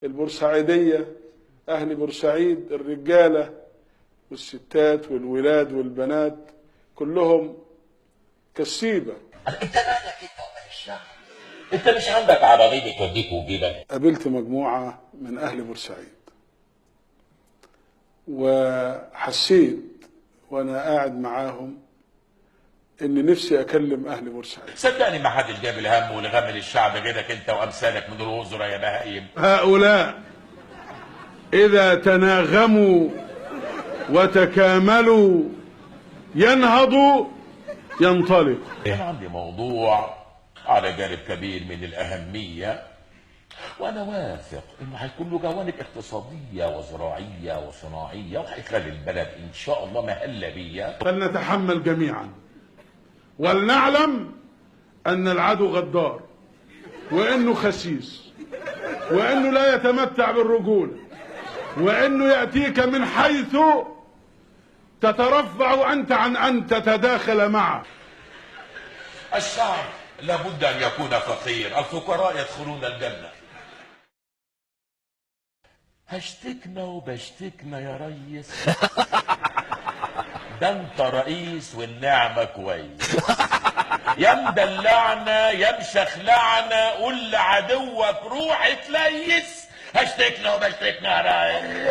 البورسعيدية، أهل بورسعيد، الرجالة والستات والولاد والبنات كلهم كالسيبة. انت مالك انت ومال الشعب؟ انت مش عندك عربية توديك وتجيبك؟ قابلت مجموعة من أهل بورسعيد وحسيت وأنا قاعد معاهم إن نفسي أكلم أهل بورسعيد. صدقني ما حدش جاب الهم والغم للشعب غيرك انت وامثالك من الوزراء يا بهايم. هؤلاء إذا تناغموا وتكاملوا ينهضوا ينطلق. انا عندي موضوع على جانب كبير من الاهمية، وانا واثق انه هيكون له جوانب اقتصادية وزراعيه وصناعيه وهيخلي البلد ان شاء الله مهلبية. فلنتحمل جميعا ولنعلم أن العدو غدار، وأنه خسيس، وأنه لا يتمتع بالرجولة، وأنه يأتيك من حيث تترفع أنت عن أن تتداخل معه. الشعب لابد ان يكون فقير، الفقراء يدخلون الجنة. هشتكنا وبشتكنا يا ريس، ده انت رئيس والنعمة كويس، يا مدلعنا يا مشخلعنا، قول لعدوك روح اتليس. هشتكنا وبشتكنا يا ريس.